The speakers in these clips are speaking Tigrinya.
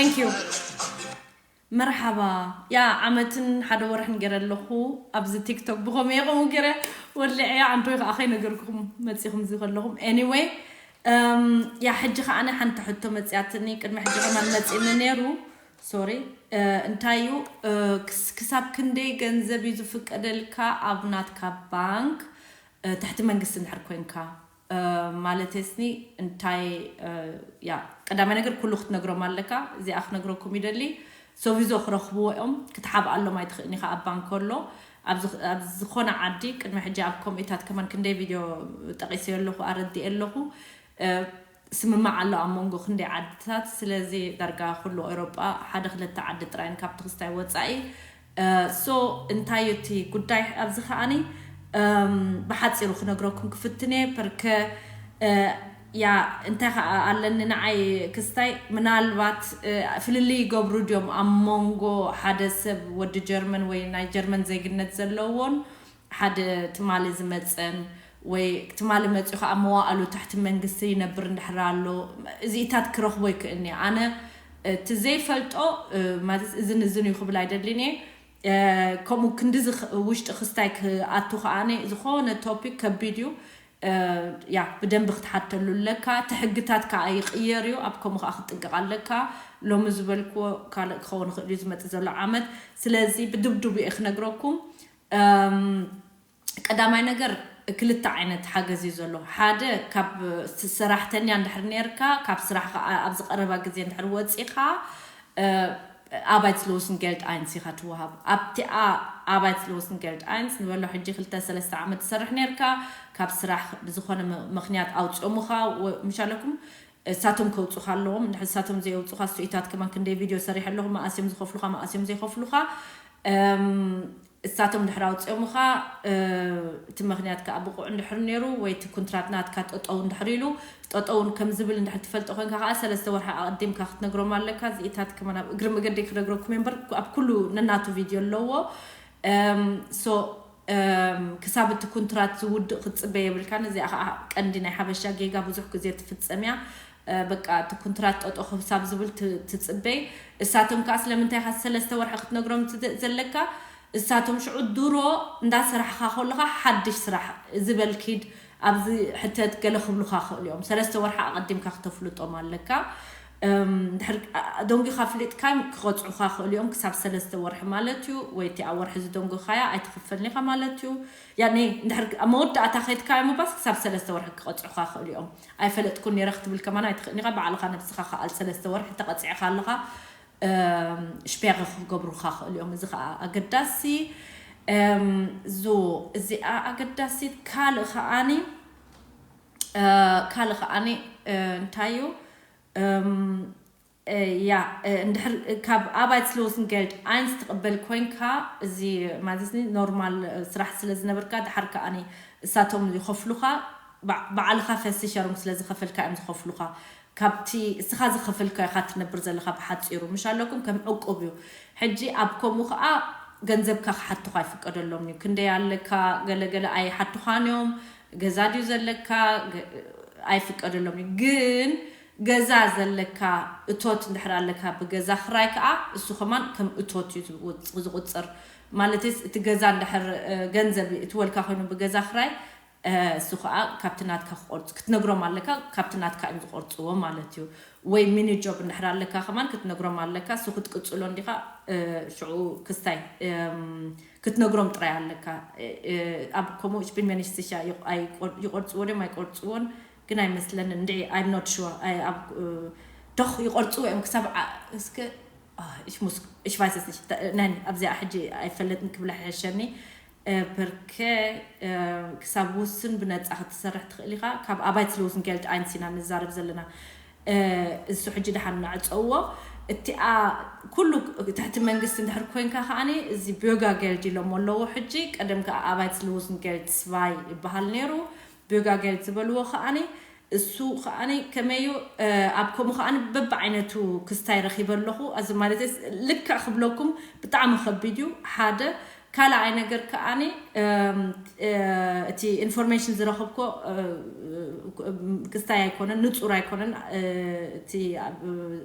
Thank you. መርሓባ። ያ ዓመትን ሓደ ወርሕን ገይረ ኣለኹ ኣብዚ ቲክቶክ። ብኸመይ ከምኡ ገይረ ወሊዐያ፣ ኣንቶይ ከዓ ከይነገርኩም መፂኹም እዚ ከለኹም። Anyway፣ እም፣ ያ ሕጂ ከዓ ኣነ ሓንቲ ሕቶ መፂኣትኒ። ቅድሚ ሕጂ ከማን መፂኒ ነይሩ። ሶሪ። እንታይ እዩ፣ ክሳብ ክንደይ ገንዘብ እዩ ዝፍቀደልካ ኣብ ናትካ ባንክ ትሕቲ መንግስቲ እንድሕር ኮይንካ? ማለት ስኒ እንታይ፣ ያ፣ ቀዳማይ ነገር ኩሉ ክትነግሮም ኣለካ። እዚኣ ክነግረኩም ይደሊ። ሶቪዞ ክረኽብዎ እዮም። ክትሓብኣሎም ኣይትኽእልኒ ኢኻ ኣብ ባንክ ከሎ። ኣብ ዝኾነ ዓዲ ቅድሚ ሕጂ ኣብ ኮሚታት ከማን ክንደይ ቪድዮ ጠቒሰዮ ኣለኹ፣ ኣረዲኤ ኣለኹ። ስምማዕ ኣሎ ኣብ መንጎ ክንደይ ዓድታት። ስለዚ ዳርጋ ኩሉ ኤውሮጳ ሓደ ክልተ ዓዲ ጥራይን ካብቲ ክስታይ ወጻኢ። ሶ እንታይ እዩ እቲ ጉዳይ ኣብዚ ከኣኒ ብሓፂሩ ክነግረኩም ክፍትነ ፐርከ ያ እንታይ ከዓ ኣለኒ ንዓይ ክስታይ ምናልባት ፍልልይ ይገብሩ ድዮም ኣብ መንጎ ሓደ ሰብ ወዲ ጀርመን ወይ ናይ ጀርመን ዜግነት ዘለዎን ሓደ ትማሊ ዝመፀን ወይ ትማሊ መፂኡ ከዓ መዋእሉ ትሕቲ መንግስቲ ይነብር እንድሕር ኣሎ እዚኢታት ክረኽቦ ይክእልኒ ኣነ እቲ ዘይፈልጦ ማለት እዝን እዝን እዩ ክብል ኣይደልን እየ ከምኡ ክንዲ ውሽጢ ክስታይ ክኣቱ ከዓ ዝኾነ ቶፒክ ከቢድ እዩ ያ ብደንቢ ክትሓተሉ ኣለካ እቲ ሕግታት ከዓ ይቅየር እዩ ኣብ ከምኡ ከዓ ክትጥንቀቅ ኣለካ ሎሚ ዝበልክዎ ካልእ ክኸውን ይኽእል እዩ ዝመፅእ ዘሎ ዓመት ስለዚ ብድብድቡ እየ ክነግረኩም ቀዳማይ ነገር ክልተ ዓይነት ሓገዝ እዩ ዘሎ ሓደ ካብ ሰራሕተኛ እንድሕር ነርካ ካብ ስራሕ ኣብ ዝቀረባ ግዜ እንድሕር ወፂኻ ኣባይት ለውስን ገልድ ኣይንስ ኢኻ ትወሃብ ኣብቲኣ ኣባይት ለውስን ገልድ ኣይንስ ንበሎ ሕጂ ክልተ ሰለስተ ዓመት ትሰርሕ ነርካ ካብ ስራሕ ብዝኾነ ምክንያት ኣውፅኦሙኻ ምሻለኩም እሳቶም ከውፁኻ ኣለዎም እንድሕር እሳቶም ዘየውፁኻ ስኢታት ከማን ክንደይ ቪድዮ ሰሪሐ ኣለኹ መኣስዮም ዝኸፍሉኻ መኣስዮም ዘይኸፍሉኻ እሳቶም ድሕር ኣውፅኦምኻ እቲ ምክንያት ከዓ ብቑዕ እንድሕር ነይሩ ወይ እቲ ኩንትራት ናትካ ጠጠው እንድሕር ኢሉ ጠጠውን ከም ዝብል እንድሕር ትፈልጦ ኮንካ ከዓ ሰለስተ ወርሒ ኣቐዲምካ ክትነግሮም ኣለካ እዚኢታት ከማን ኣብ እግሪ መገዲ ክነግረኩም እየ እምበር ኣብ ኩሉ ነናቱ ቪድዮ ኣለዎ ሶ ክሳብ እቲ ኩንትራት ዝውድእ ክትፅበ የብልካን እዚኣ ከዓ ቀንዲ ናይ ሓበሻ ጌጋ ብዙሕ ግዜ ትፍፀም እያ በቃ እቲ ኩንትራት ጠጦ ክሳብ ዝብል ትፅበይ እሳቶም ከዓ ስለምንታይ ካ ሰለስተ ወርሒ ክትነግሮም ዘለካ እሳቶም ሽዑ ድሮ እንዳሰራሕካ ከለካ ሓድሽ ስራሕ ዝበል ኪድ ኣብዚ ሕተት ገለ ክብሉካ ክእሉ እዮም ሰለስተ ወርሒ ኣቀዲምካ ክተፍልጦም ኣለካ ድሕር ደንጉኻ ፍሊጥካ ክቐፅዑኻ ክእሉ እዮም ክሳብ ሰለስተ ወርሒ ማለት እዩ ወይ እቲ ኣብ ወርሒ ዝደንጉኻያ ኣይትኽፈልኒኻ ማለት እዩ ያኔ እንድሕር ኣብ መወዳእታ ከይድካ ምባስ ክሳብ ሰለስተ ወርሒ ክቐፅዑኻ ክእሉ እዮም ኣይፈለጥኩን ነይረ ክትብል ከማን ኣይትኽእልኒኻ ባዕልኻ ነብስኻ ከኣል ሰለስተ ወርሒ ተቐፂዕኻ ኣለኻ ሽፔኸ ክገብሩኻ ክእሉ እዮም እዚ ከዓ ኣገዳሲ ዙ እዚኣ ኣገዳሲት ካልእ ከዓኒ ካልእ ከዓኒ እንታይ እዩ ያ እንድሕር ካብ ኣባይት ስለውስን ገልድ ኣይንስ ትቕበል ኮይንካ እዚ ማለት ኖርማል ስራሕ ስለ ዝነበርካ ድሓር ከዓኒ እሳቶም ይኸፍሉኻ ባዕልኻ ፈሲሸሮም ስለ ዝኸፈልካ እዮም ዝኸፍሉኻ ካብቲ እስኻ ዝኸፈልካ ኢኻ ትነብር ዘለኻ ብሓፂሩ ምሽ ኣለኩም ከም ዕቁብ እዩ ሕጂ ኣብ ከምኡ ከዓ ገንዘብካ ክሓቱኻ ይፍቀደሎም እዩ ክንደይ ኣለካ ገለገለ ኣይሓቱኻን እዮም ገዛ ድዩ ዘለካ ኣይፍቀደሎም እዩ ግን ገዛ ዘለካ እቶት እንድሕር ኣለካ ብገዛ ክራይ ከዓ እሱ ከማን ከም እቶት እዩ ዝቁፅር ማለትስ እቲ ገዛ እንድሕር ገንዘብ እትወልካ ኮይኑ ብገዛ ክራይ እሱ ከዓ ካብቲ ናትካ ክቆርፁ ክትነግሮም ኣለካ ካብቲ ናትካ እዮም ዝቆርፅዎ ማለት እዩ ወይ ሚኒ ጆብ እንድሕር ኣለካ ከማን ክትነግሮም ኣለካ እሱ ክትቅፅሎ እንዲካ ሽዑ ክስታይ ክትነግሮም ጥራይ ኣለካ ኣብ ከምኡ ሽፒን መኒስትሻ ይቆርፅዎ ድም ኣይቆርፅዎን ግን ኣይመስለኒ እንድዒ I'm not sure ኣብ ዶኽ ይቆርፅዎ እዮም ክሳብ እስከ ich muss ich weiß es nicht ነን ኣብዚኣ ሕጂ ኣይፈለጥን ክብላ ሕሸኒ ፐርከ ክሳብ ውስን ብነፃ ክትሰርሕ ትኽእል ኢኻ ካብ ኣባይት ስለውስን ገልድ ኣይንስ ኢና ንዛረብ ዘለና እሱ ሕጂ ድሓን ንዕፀዎ እቲኣ ኩሉ ትሕቲ መንግስቲ እንድሕር ኮይንካ ከዓኒ እዚ ቢዮጋ ገልድ ኢሎሞ ኣለዎ ሕጂ ቀደም ከዓ ኣባይት ስለውስን ገልድ ስባይ ይበሃል ነይሩ ቢዮጋ ገልድ ዝበልዎ ከዓኒ እሱ ከዓኒ ከመዩ ኣብ ከምኡ ከዓኒ በብዓይነቱ ክስታይ ረኺበ ኣለኹ እዚ ማለት ልክዕ ክብለኩም ብጣዕሚ ከቢድ እዩ ሓደ ካልኣይ ነገር ከኣኒ እቲ ኢንፎርሜሽን ዝረኸብኮ ክስታይ ኣይኮነን፣ ንፁር ኣይኮነን። እቲ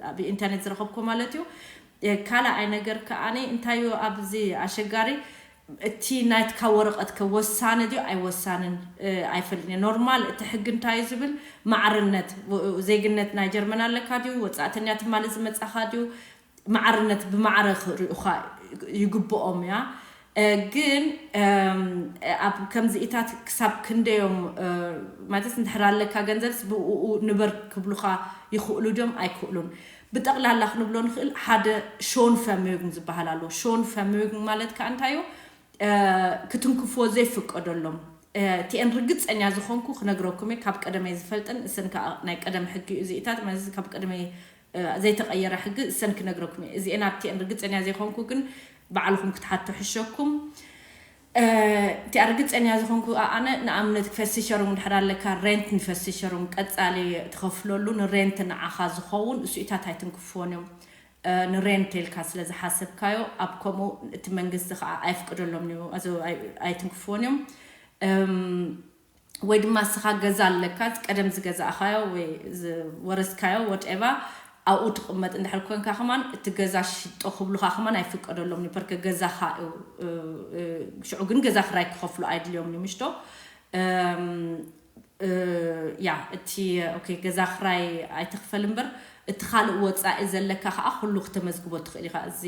ኣብ ኢንተርኔት ዝረኸብኮ ማለት እዩ። ካልኣይ ነገር ከኣኒ እንታዩ ኣብዚ ኣሸጋሪ፣ እቲ ናትካ ወረቐትከ ወሳኒ ድዩ ኣይወሳንን ኣይፈልጥን እየ። ኖርማል እቲ ሕጊ እንታይ ዝብል፣ ማዕርነት ዜግነት ናይ ጀርመን ኣለካ ድዩ፣ ወፃእተኛ ትማሊ ዝመፃኻ ድዩ፣ ማዕርነት ብማዕረ ክርእዩኻ ይግብኦም እያ። ግን ኣብ ከምዚኢታት ክሳብ ክንደዮም ማለት እንድሕር ኣለካ ገንዘብስ ብኡ ንበር ክብሉኻ ይኽእሉ ድዮም ኣይክእሉን። ብጠቕላላ ክንብሎ ንኽእል ሓደ ሾን ፈሚዮግን ዝበሃል ኣሎ። ሾን ፈሚዮግን ማለት ከዓ እንታዩ? ክትንክፍዎ ዘይፍቀደሎም። እቲአን ርግፀኛ ዝኾንኩ ክነግረኩም እየ። ካብ ቀደመይ ዝፈልጠን እሰን ከዓ ናይ ቀደም ሕጊ እዩ። እዚኢታት ማለት ካብ ቀደመይ ዘይተቐየረ ሕጊ እሰን ክነግረኩም እየ። እዚአን ኣብቲአን ርግፀኛ ዘይኮንኩ ግን ባዕልኹም ክትሓቱ ሕሸኩም። እቲኣ ርግፀኛ ዝኾንኩ ኣነ ንኣብነት ፈሲሸሩም ድሕር ኣለካ ሬንት ንፈሲሸሩም ቀፃሊ ትኸፍለሉ ንሬንት ንዓኻ ዝኸውን እሱኢታት ኣይትንክፍዎን እዮም። ንሬንት ኢልካ ስለ ዝሓሰብካዮ ኣብ ከምኡ እቲ መንግስቲ ከዓ ኣይፍቅደሎም እዩ። ኣይትንክፍዎን እዮም። ወይ ድማ እስኻ ገዛ ኣለካ ቀደም ዝገዛእኻዮ ወይ ዝወረስካዮ ወደባ ኣብኡ ትቕመጥ እንድሕር ኮንካ ከማን እቲ ገዛ ሽጦ ክብሉኻ ከማን ኣይፍቀደሎም እዩ። ፐርከ ገዛኻ እዩ። ሽዑ ግን ገዛ ክራይ ክኸፍሉ ኣይድልዮም እዩ ምሽቶ። ያ እቲ ኦኬ ገዛ ክራይ ኣይትኽፈል እምበር እቲ ካልእ ወፃኢ ዘለካ ከዓ ኩሉ ክተመዝግቦ ትኽእል ኢኻ። እዚ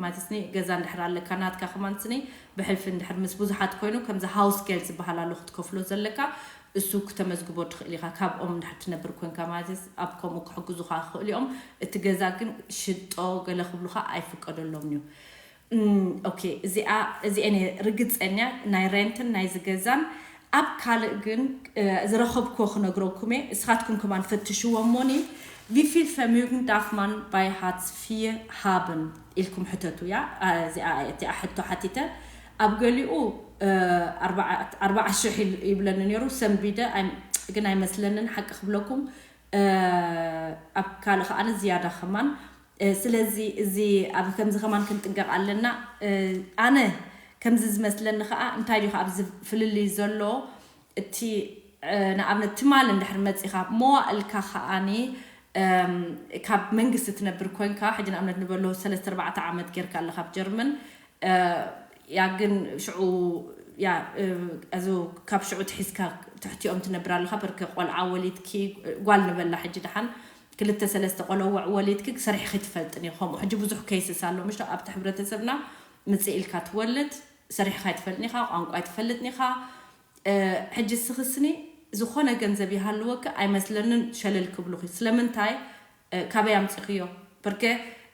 ማለትስኒ ገዛ እንድሕር ኣለካ ናትካ ከማንስኒ ብሕልፊ እንድሕር ምስ ብዙሓት ኮይኑ ከምዚ ሃውስ ጌልድ ዝበሃል ኣሎ ክትከፍሎ ዘለካ እሱ ክተመዝግቦ ትኽእል ኢኻ። ካብኦም እንድሕር ትነብር ኮንካ ማለት ኣብ ከምኡ ክሕግዙኻ ክኽእሉ እዮም። እቲ ገዛ ግን ሽጦ ገለ ክብሉኻ ኣይፍቀደሎም እዩ። ኦኬ እዚኣ እዚአን ርግፀኛ ናይ ሬንትን ናይ ዝገዛን ኣብ ካልእ ግን ዝረኸብኮ ክነግረኩም እየ። እስኻትኩም ከማን ፈትሽዎ እሞኒ ቪፊል ፈሚዩግን ዳፍማን ባይ ሃትስ ፊየ ሃብን ኢልኩም ሕተቱ እያ። እዚኣ እቲኣ ሕቶ ሓቲተ ኣብ ገሊኡ ኣርባዓ ሽሕ ይብለኒ ነይሩ ሰንቢደ ግን ኣይመስለንን ሓቂ ክብለኩም። ኣብ ካልእ ከዓነ ዝያዳ ከማን ስለዚ እዚ ኣብ ከምዚ ከማን ክንጥንቀቕ ኣለና። ኣነ ከምዚ ዝመስለኒ ከዓ እንታይ ድዩ ኣብዚ ፍልልይ ዘሎ እቲ ንኣብነት ትማል እንድሕር መፂኻ መዋእልካ ከዓኒ ካብ መንግስቲ ትነብር ኮንካ ሕጂ ንኣብነት ንበሎ ሰለስተ ኣርባዕተ ዓመት ጌርካ ኣለካ ኣብ ጀርመን ያ ግን ሽዑ ያ እዚ ካብ ሽዑ ትሒዝካ ትሕቲኦም ትነብር ኣለካ። በርከ ቆልዓ ወሊድኪ ጓል ንበላ ሕጂ ደሓን ክልተ ሰለስተ ቆለውዕ ወሊድኪ ሰሪሕኺ ትፈልጥን እዩ። ከምኡ ሕጂ ብዙሕ ኬስስ ኣሎ ምሽ ኣብቲ ሕብረተሰብና ምፅእ ኢልካ ትወልድ ሰሪሕካ ኣይትፈልጥን ኢኻ፣ ቋንቋ ኣይትፈልጥን ኢኻ። ሕጂ ስኽስኒ ዝኾነ ገንዘብ ይሃልወኪ ኣይመስለንን ሸለል ክብሉኺ። ስለምንታይ ካበይ ኣምፂኽዮ? በርከ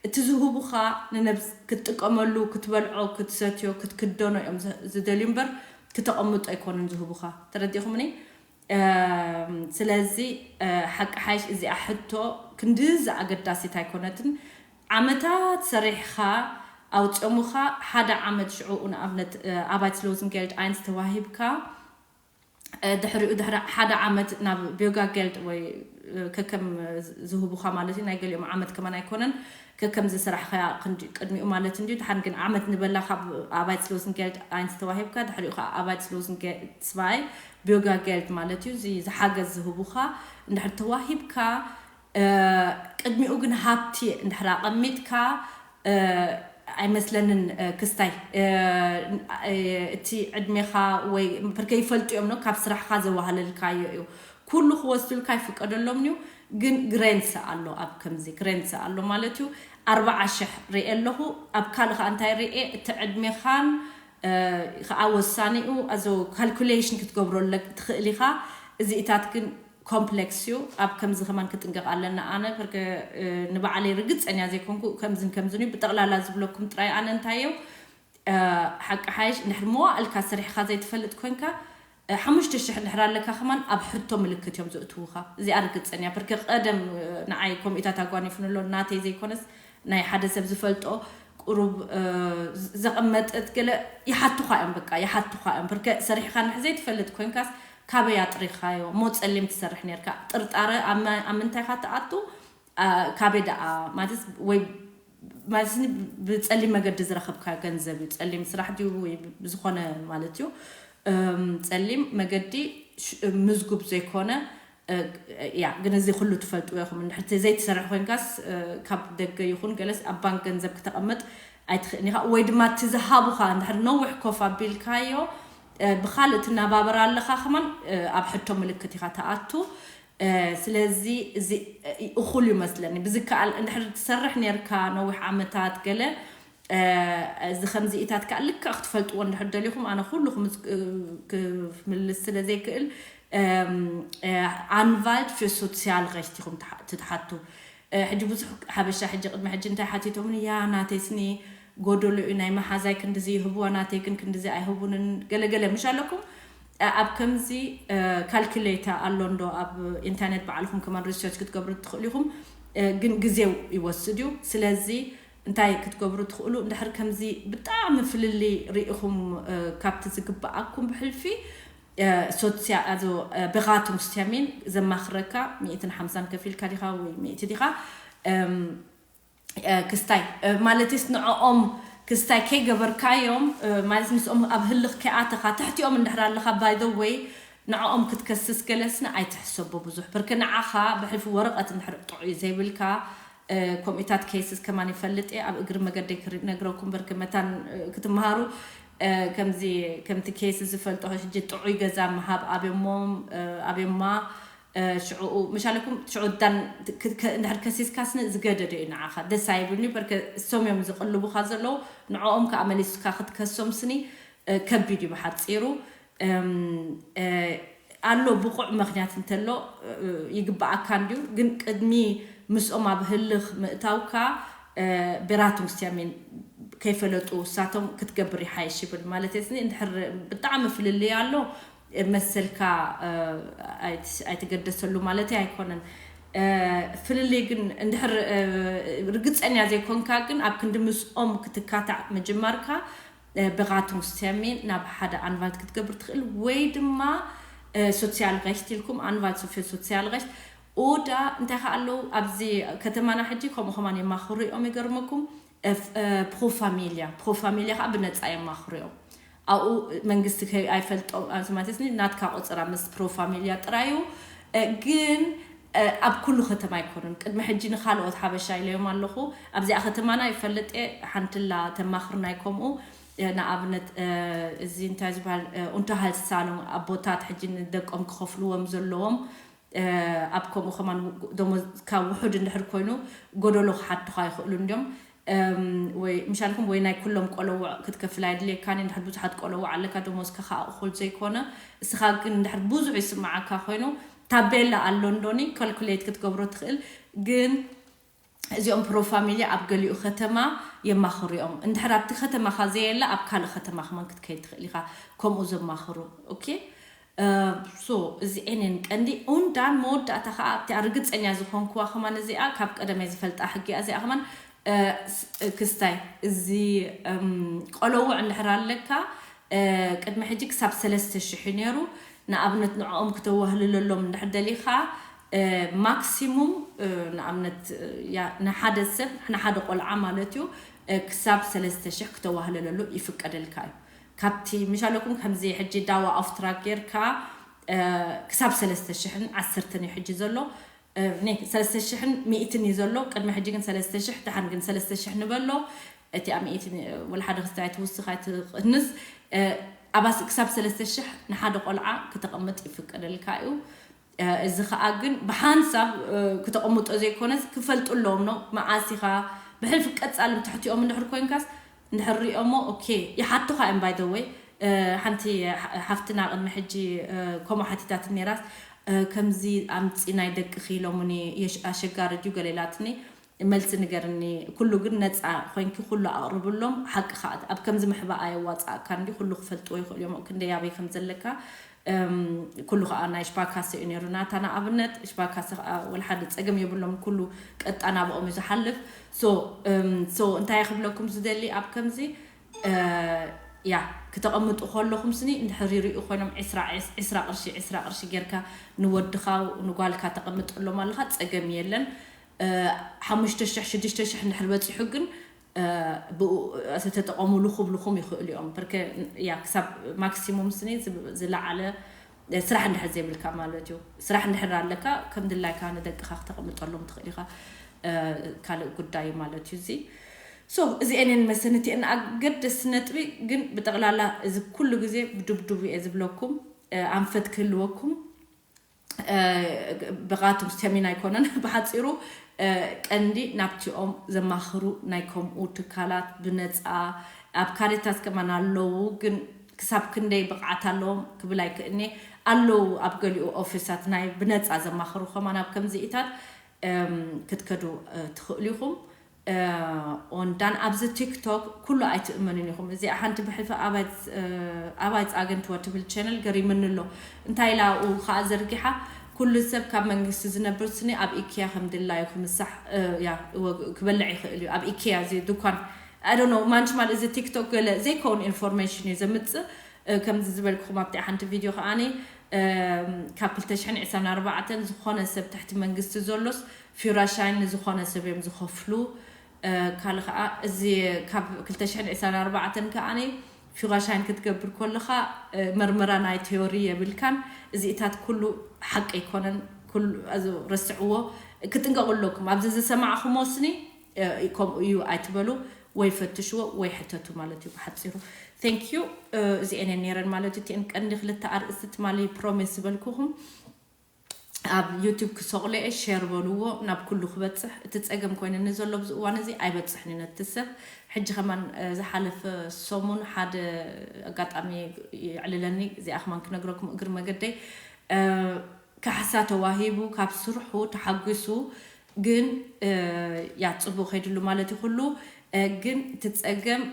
እቲ ዝህቡኻ ንነብስ ክትጥቀመሉ ክትበልዖ ክትሰትዮ ክትክደኖ እዮም ዝደልዩ እምበር ክተቐምጦ ኣይኮኑን ዝህቡኻ። ተረዲኹምኒ? ስለዚ ሓቂ ሓይሽ እዚኣ ሕቶ ክንድዚ ኣገዳሲት ኣይኮነትን። ዓመታት ሰሪሕኻ ኣውፅኦምኻ ሓደ ዓመት ሽዑ ንኣብነት ኣባይት ስሎዝንጌልድ ኣይንስ ተዋሂብካ ድሕሪኡ ድሕሪ ሓደ ዓመት ናብ ቢዮጋ ጌልድ ወይ ከከም ዝህቡኻ ማለት እዩ። ናይ ገሊኦም ዓመት ከማን ኣይኮነን ከከም ዝስራሕኻያ ቅድሚኡ ማለት እንድዩ። ድሓን ግን ዓመት ንበላ ካብ ኣባይት ስሎዝንጌልድ ኣይንስ ተዋሂብካ ድሕሪኡ ከዓ ኣባይት ስሎዝንጌልድ ስባይ ቢዮጋ ጌልድ ማለት እዩ። እዚ ዝሓገዝ ዝህቡኻ እንድሕር ተዋሂብካ ቅድሚኡ ግን ሃብቲ እንድሕር ኣቐሚጥካ ኣይመስለንን ክስታይ እቲ ዕድሜኻ ወይ ፐርከ ይፈልጡ እዮም ነው ካብ ስራሕኻ ዘዋህለልካዮ እዩ። ኩሉ ክወስዱልካ ይፍቀደሎም እዩ። ግን ግሬንስ ኣሎ ኣብ ከምዚ ግሬንስ ኣሎ ማለት እዩ። ኣርባዓ ሽሕ ርኤ ኣለኹ። ኣብ ካልእ ከዓ እንታይ ርኤ እቲ ዕድሜኻን ከዓ ወሳኒኡ ኣዞ ካልኩሌሽን ክትገብረለ ትኽእል ኢኻ። እዚኢታት ግን ኮምፕሌክስ እዩ። ኣብ ከምዚ ከማን ክጥንቀቕ ኣለና። ኣነ ርገ ንባዕለይ ርግፀኛ ዘይኮንኩ ከምዝን ከምዝን እዩ ብጠቕላላ ዝብለኩም ጥራይ ኣነ እንታይ እዩ ሓቂ ሓይሽ እንድሕር መዋእልካ ስሪሕኻ ዘይትፈልጥ ኮንካ ሓሙሽተ ሽሕ እንድሕር ኣለካ ከማን ኣብ ሕቶ ምልክት እዮም ዘእትዉኻ። እዚኣ ርግፀኛ ብርገ ቀደም ንዓይ ኮሚታት ኣጓኒፍንሎ ናተይ ዘይኮነስ ናይ ሓደ ሰብ ዝፈልጦ ቁሩብ ዘቐመጠት ገለ ይሓቱኻ እዮም በቃ ይሓቱኻ እዮም ብርገ ሰሪሕኻ ንሕ ዘይትፈልጥ ኮንካስ ካበይ ኣጥሪኻዮ እሞ ፀሊም ትሰርሕ ነርካ ጥርጣረ ኣብ ምንታይካ ትኣቱ ካበይ ደኣ ማለት ወይ ማለት ኒ ብፀሊም መገዲ ዝረኸብካ ገንዘብ እዩ። ፀሊም ስራሕ ድዩ ወይ ብዝኾነ ማለት እዩ። ጸሊም መገዲ ምዝጉብ ዘይኮነ ያ ግን እዚ ኩሉ ትፈልጥዎ ኢኹም። እንድሕር ዘይትሰርሕ ኮይንካስ ካብ ደገ ይኹን ገለስ ኣብ ባንክ ገንዘብ ክተቐምጥ ኣይትኽእልን ኢኻ። ወይ ድማ እቲ ዝሃቡኻ እንድሕር ነዊሕ ኮፍ ኣቢልካዮ ብካልእ ትነባበር ኣለኻ ከማን ኣብ ሕቶ ምልክት ኢኻ ተኣቱ። ስለዚ እዚ እኹል እዩ መስለኒ። ብዝከኣል እንድሕር ትሰርሕ ኔርካ ነዊሕ ዓመታት ገለ እዚ ከምዚ ኢታት ከዓ ልክዕ ክትፈልጥዎ እንድሕር ደሊኹም ኣነ ኩሉ ክምልስ ስለ ዘይክእል ኣንቫልድ ፊ ሶሲያል ረሽት ኢኹም ትሓቱ። ሕጂ ብዙሕ ሓበሻ ሕጂ ቅድሚ ሕጂ እንታይ ሓቲቶምኒ ያ ናተይስኒ ጎደሎ እዩ ናይ መሓዛይ ክንድዚ ይህብዋ ናተይ ግን ክንድዚ ኣይህቡንን ገለገለ ምሽ ኣለኩም። ኣብ ከምዚ ካልኩሌታ ኣሎ እንዶ ኣብ ኢንተርኔት ባዕልኹም ከማን ሪሰርች ክትገብሩ ትኽእሉ ኢኹም። ግን ግዜው ይወስድ እዩ። ስለዚ እንታይ ክትገብሩ ትኽእሉ እንድሕር ከምዚ ብጣዕሚ ፍልልይ ርኢኹም ካብቲ ዝግብኣኩም ብሕልፊ ሶሲያ ኣዞ በራቱንግስተርሚን ዘማኽረካ ሚእትን ሓምሳን ከፊልካ ዲኻ ወይ ሚእቲ ዲኻ ክስታይ ማለትስ ንዕኦም ክስታይ ከይገበርካዮም ማለት ምስኦም ኣብ ህልኽ ከይኣተኻ ትሕቲኦም እንድሕር ኣለኻ by the way ንዕኦም ክትከስስ ገለስኒ ኣይትሕሰቦ ብዙሕ ብርክ ንዓኻ ብሕልፊ ወረቐት እንድሕር ጥዑይ ዘይብልካ ከምኡታት ኬስስ ከማን ይፈልጥ እየ ኣብ እግሪ መገደይ ክነግረኩም በርክ መታን ክትምሃሩ ከምዚ ከምቲ ኬስ ዝፈልጦ ሕጂ ጥዑይ ገዛ ምሃብ ኣብዮሞም ኣብዮማ ሽዑኡ ምሻለኩም ሽዑ ዳን እንድሕር ከሲስካ ስኒ ዝገደደ እዩ ንዓኻ ደስ ኣይብልኒ በርከ እሶም እዮም ዝቕልቡኻ ዘለዉ ንዕኦም ከዓ መሊስካ ክትከሶም ስኒ ከቢድ እዩ ብሓፂሩ ኣሎ ብቑዕ ምክንያት እንተሎ ይግብኣካ እንድዩ ግን ቅድሚ ምስኦም ኣብ ህልኽ ምእታውካ ቤራቱንግስተርሚን ከይፈለጡ እሳቶም ክትገብር ይሓይሽ ይብል ማለት እየ እንድሕር ብጣዕሚ ፍልልይ ኣሎ መሰልካ ኣይትገደሰሉ ማለት ኣይኮነን ፍልልይ ግን እንድሕር ርግፀኛ ዘይኮንካ ግን ኣብ ክንዲ ምስኦም ክትካታዕ ምጅማርካ ብራቱንግስተርሚን ናብ ሓደ ኣንቫልት ክትገብር ትኽእል ወይ ድማ ሶሲያል ረሽት ኢልኩም ኣንቫልት ሶፊዮ ሶሲያል ረሽት ኦዳ እንታይ ከዓ ኣለዉ ኣብዚ ከተማና ሕጂ ከምኡ ከማን የማኽሩ እዮም ይገርመኩም ፕሮፋሚልያ ፕሮፋሚልያ ከዓ ብነፃ የማኽሩ እዮም ኣብኡ መንግስቲ ኣይፈልጦም ማለት ናትካ ቆፅራ ምስ ፕሮፋሚልያ ጥራዩ ግን ኣብ ኩሉ ከተማ ኣይኮኑን ቅድሚ ሕጂ ንካልኦት ሓበሻ ኢለዮም ኣለኹ ኣብዚኣ ከተማና ይፈልጥ ሓንትላ ተማኽርናይ ከምኡ ንኣብነት እዚ እንታይ ዝበሃል ኡንተሃልት ሳሎን ኣቦታት ሕጂ ንደቆም ክኸፍልዎም ዘለዎም ኣብ ከምኡ ከማን ደሞዝ ካብ ውሑድ እንድሕር ኮይኑ ጎደሎ ክሓቱኻ ይኽእሉ እንዲዮም ወይ ምሻልኩም ወይ ናይ ኩሎም ቆለውዕ ክትከፍል ኣይድልየካን እንድሕር ብዙሓት ቆለውዕ ኣለካ ደሞዝካ ከዓ እኹል ዘይኮነ እስኻ ግን እንድሕር ብዙሕ ይስማዓካ ኮይኑ ታቤላ ኣሎ እንዶኒ ካልኩሌት ክትገብሮ ትኽእል ግን እዚኦም ፕሮፋሚልያ ኣብ ገሊኡ ከተማ የማኽሩ እዮም እንድሕር ኣብቲ ከተማኻ ዘየለ ኣብ ካልእ ከተማ ከማን ክትከይድ ትኽእል ኢኻ ከምኡ ዘማኽሩ ኦኬ ሶ እዚ ዒንን ቀንዲ ኡንዳን መወዳእታ ከዓ ኣብቲ ርግፀኛ ዝኾንክዋ ከማን እዚኣ ካብ ቀደመይ ዝፈልጣ ሕጊ እያ እዚኣ ከማን ክስታይ እዚ ቆለውዕ እንድሕር ኣለካ ቅድሚ ሕጂ ክሳብ ሰለስተ ሽሕ ነይሩ ንኣብነት ንዕኦም ክተዋህልለሎም እንድሕር ደሊኻ ማክሲሙም ንኣብነት ንሓደ ሰብ ንሓደ ቆልዓ ማለት እዩ ክሳብ ሰለስተ ሽሕ ክተዋህለለሉ ይፍቀደልካ እዩ ካብቲ ምሻለኩም ከምዚ ሕጂ ዳዋ ኣፍትራ ጌርካ ክሳብ ሰለስተ ሽሕን ዓሰርተን እዩ ሕጂ ዘሎ ሰለስተ ሽሕን ሚእትን እዩ ዘሎ ቅድሚ ሕጂ ግን ሰለስተ ሽሕ ደሓን ግን ሰለስተ ሽሕ ንበሎ እቲ ኣብ ሚእቲ ወላ ሓደ ክስታይ ትውስኽ ኣይትቕንስ ኣባስ ክሳብ ሰለስተ ሽሕ ንሓደ ቆልዓ ክተቐምጥ ይፍቀደልካ እዩ እዚ ከዓ ግን ብሓንሳብ ክተቐምጦ ዘይኮነስ ክፈልጡ ኣለዎም ነው መዓስ ኢኻ ብሕልፊ ቀፃሊ ትሕቲኦም እንድሕር ኮይንካስ እንድሕር ሪኦሞ ኦኬ ይሓቱኻ እዮም ባይ ወይ ሓንቲ ሓፍትና ቅድሚ ሕጂ ከምኡ ሓቲታት ነራስ ከምዚ ኣምፂ ናይ ደቂ ክኢሎምኒ ኣሸጋሪ ድዩ ገሌላትኒ መልሲ ንገርኒ ኩሉ ግን ነፃ ኮይንኪ ኩሉ ኣቕርብሎም ሓቂ ከዓ ኣብ ከምዚ ምሕባ ኣየዋፃእካ እንዲ ኩሉ ክፈልጥዎ ይኽእሉ እዮም ክንደይ ኣበይ ከም ዘለካ ኩሉ ከዓ ናይ ሽባካሰ እዩ ነይሩ ናታ ንኣብነት ሽባካሰ ከዓ ወላ ሓደ ፀገም የብሎም ኩሉ ቀጣ ናብኦም እዩ ዝሓልፍ ሶ እንታይ ክብለኩም ዝደሊ ኣብ ከምዚ ያ ክተቐምጡ ከለኹም ስኒ እንድሕር ይርእዩ ኮይኖም ዕስራ ዕስራ ቅርሺ ዕስራ ቅርሺ ጌርካ ንወድኻ ንጓልካ ተቐምጠሎም ኣለኻ ፀገም የለን ሓሙሽተ ሽሕ ሽዱሽተ ሽሕ እንድሕር በፂሑ ግን ብኡ ዝተጠቐሙ ልኹብ ልኹም ይኽእሉ እዮም። ብርከ ያ ክሳብ ማክሲሙም ስኒ ዝብ- ዝለዓለ ስራሕ እንድሕር ዘይብልካ ማለት እዩ። ስራሕ እንድሕር ኣለካ ከም ድላይካ ንደቅኻ ክተቐምጠሎም ትኽእል ኢኻ። ካልእ ጉዳይ ማለት እዩ እዚ። ሶ እዚአንን መሰንቲአን ኣገደስቲ ነጥቢ ግን ብጠቕላላ እዚ ኩሉ ግዜ ብዱብዱብ እየ ዝብለኩም። ኣንፈት ክህልወኩም ብቓቱም ሰሚን ኣይኮነን። ብሓፂሩ ቀንዲ ናብቲኦም ዘማኽሩ ናይ ከምኡ ትካላት ብነፃ ኣብ ካሪታስ ከማን ኣለዉ። ግን ክሳብ ክንደይ ብቕዓት ኣለዎም ክብል ኣይክእልኒ። ኣለዉ ኣብ ገሊኡ ኦፊሳት ናይ ብነፃ ዘማኽሩ ከማን ኣብ ከምዚኢታት ክትከዱ ትኽእሉ ኢኹም። ኦንዳን ኣብዚ ቲክቶክ ኩሉ ኣይትእመኑን ኢኹም። እዚኣ ሓንቲ ብሕልፊ ኣባይ ኣባይ ፃገንትወ ትብል ቸነል ገሪምኒ ኣሎ። እንታይ ኢላ ኣብኡ ከዓ ዘርጊሓ፣ ኩሉ ሰብ ካብ መንግስቲ ዝነብር ስኒ ኣብ ኢኪያ ከም ድላዩ ክምሳሕ ያ ክበልዕ ይኽእል እዩ ኣብ ኢኪያ እዚ ድኳን። I don't know ማንች ማል እዚ ቲክቶክ ገለ ዘይከውን ኢንፎርሜሽን እዩ ዘምፅእ። ከምዚ ዝበልኩኹም ኣብቲ ሓንቲ ቪድዮ ከዓኒ ካብ ክልተ ሽሕን ዕስራን ኣርባዕተን ዝኾነ ሰብ ትሕቲ መንግስቲ ዘሎስ ፊራሻይን ንዝኾነ ሰብ እዮም ዝኸፍሉ። ካልእ ከዓ እዚ ካብ ክልተ ሽሕን ዕስራን ኣርባዕተን ከዓኒ ፊራሻይን ክትገብር ከለኻ መርመራ ናይ ቴዎሪ የብልካን። እዚኢታት ኩሉ ሓቂ ኣይኮነን። ኩሉ ረስዕዎ። ክጥንቀቁ ኣለኩም ኣብዚ ዝሰማዕኹሞ ስኒ ከምኡ እዩ ኣይትበሉ። ወይ ፈትሽዎ ወይ ሕተቱ ማለት እዩ ብሓፂሩ። Thank you። እዚአን ነይረን ማለት እዩ እቲአን ቀንዲ ክልተ ኣርእስቲ ትማሊ ፕሮሚስ ዝበልኩኹም ኣብ ዩቱብ ክሰቕሎ እየ። ሼር በልዎ ናብ ኩሉ ክበፅሕ። እቲ ፀገም ኮይነኒ ዘሎ ኣብዚ እዋን እዚ ኣይበፅሕን እዩ ነቲ ሰብ። ሕጂ ከማን ዝሓለፈ ሰሙን ሓደ ኣጋጣሚ የዕልለኒ። እዚኣ ከማን ክነግረኩም እግሪ መገደይ ካሕሳ ተዋሂቡ ካብ ስርሑ ተሓጒሱ ግን ያ ፅቡቅ ከይድሉ ማለት እዩ ኩሉ። ግን እቲ ፀገም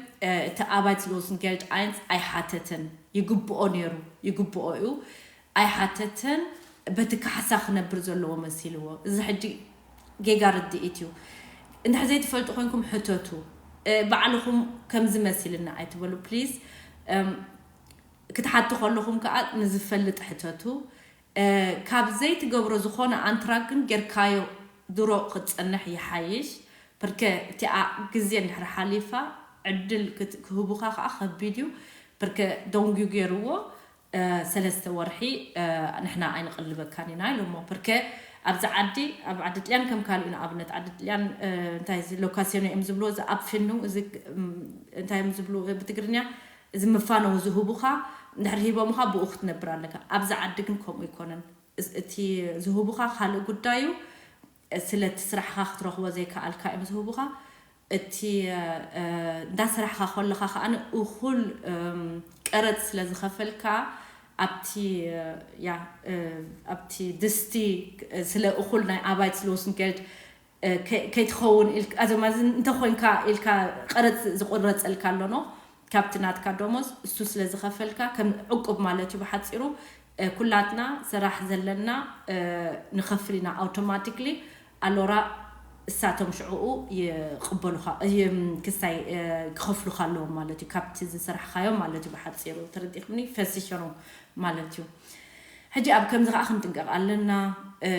እቲ ኣባይት ሎስን ጌልድ ኣይንስ ኣይሓተተን። ይግብኦ ነይሩ። ይግብኦ እዩ። ኣይሓተተን። በቲ ካሕሳ ክነብር ዘለዎ መሲልዎ። እዚ ሕጂ ጌጋ ርድኢት እዩ። እንድሕር ዘይትፈልጡ ኮይንኩም ሕተቱ። ባዕልኹም ከምዚ መሲልና ኣይትበሉ ፕሊዝ። ክትሓቱ ከለኹም ከዓ ንዝፈልጥ ሕተቱ። ካብ ዘይትገብሮ ዝኾነ ኣንትራግ ግን ጌርካዮ ድሮ ክትፀንሕ ይሓይሽ። ብርከ እቲኣ ግዜ እንድሕር ሓሊፋ ዕድል ክህቡኻ ከዓ ከቢድ እዩ። ብርከ ደንጉዩ ገይርዎ ሰለስተ ወርሒ ንሕና ኣይንቕልበካን ኢና ኢሎሞ። ብርከ ኣብዚ ዓዲ ኣብ ዓዲ ጥልያን ከም ካልኡ ንኣብነት ዓዲ ጥልያን እንታይ እዚ ሎካሲዮን እዮም ዝብልዎ እዚ ኣብ ፊኑ እዚ እንታይ እዮም ዝብሉ ብትግርኛ እዚ ምፋነው ዝህቡኻ እንድሕር ሂቦምኻ ብኡ ክትነብር ኣለካ። ኣብዚ ዓዲ ግን ከምኡ ኣይኮነን። እቲ ዝህቡኻ ካልእ ጉዳዩ ስለቲ ስራሕኻ ክትረኽቦ ዘይከኣልካ እዮም ዝህቡኻ። እቲ እንዳሰራሕኻ ከለኻ ከዓ እኹል ቀረፅ ስለ ዝኸፈልካ ኣብቲ ያ ኣብቲ ድስቲ ስለ እኹል ናይ ኣባይት ስለ ወስን ጌልድ ከይትኸውን ኢልካ ኣዘማዚ እንተኮይንካ ኢልካ ቀረፅ ዝቁረፀልካ ኣለኖ ካብቲ ናትካ ደሞዝ እሱ ስለ ዝኸፈልካ ከም ዕቁብ ማለት እዩ ብሓፂሩ። ኩላትና ስራሕ ዘለና ንኸፍል ኢና ኣውቶማቲክሊ ኣሎራ እሳቶም ሽዕኡ ይቕበሉኻ ክስታይ ክኸፍሉኻ ኣለዎም ማለት እዩ ካብቲ ዝሰራሕኻዮም ማለት እዩ ብሓፂሩ ተረዲእኩምኒ ፈሲሸሮም ማለት እዩ። ሕጂ ኣብ ከምዚ ከዓ ክንጥንቀቕ ኣለና።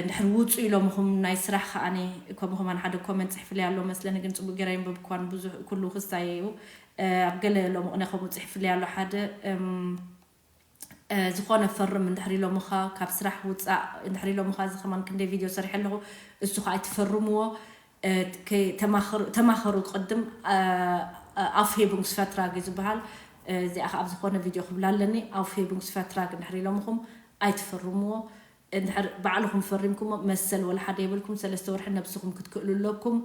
እንድሕር ውፁ ኢሎምኹም ናይ ስራሕ ከዓኒ ከምኡ ከማን ሓደ ኮመንት ፅሕፍለይ ኣሎ መስለኒ ግን ፅቡቅ ገይረ የንበብኳን ብዙሕ ኩሉ ክስታይ እዩ። ኣብ ገለ ሎምቕነ ከምኡ ፅሕፍለይ ኣሎ ሓደ ዝኾነ ፈርም እንድሕር ኢሎምኻ ካብ ስራሕ ውፃእ እንድሕር ኢሎምኻ እዚ ከማን ክንደይ ቪድዮ ሰሪሐ ኣለኹ። እሱ ከዓ ኣይትፈርምዎ። ተማኸሩ ቅድም ኣፍሄቡንግስ ፈትራግ እዩ ዝበሃል። እዚኣ ከዓ ኣብ ዝኾነ ቪድዮ ክብላ ኣለኒ ኣፍሄቡንግስ ፈትራግ እንድሕር ኢሎምኹም ኣይትፈርምዎ። እንድሕር ባዕልኹም ፈሪምኩሞ መሰል ወላ ሓደ የብልኩም ሰለስተ ወርሒ ነብስኹም ክትክእሉ ኣለኩም።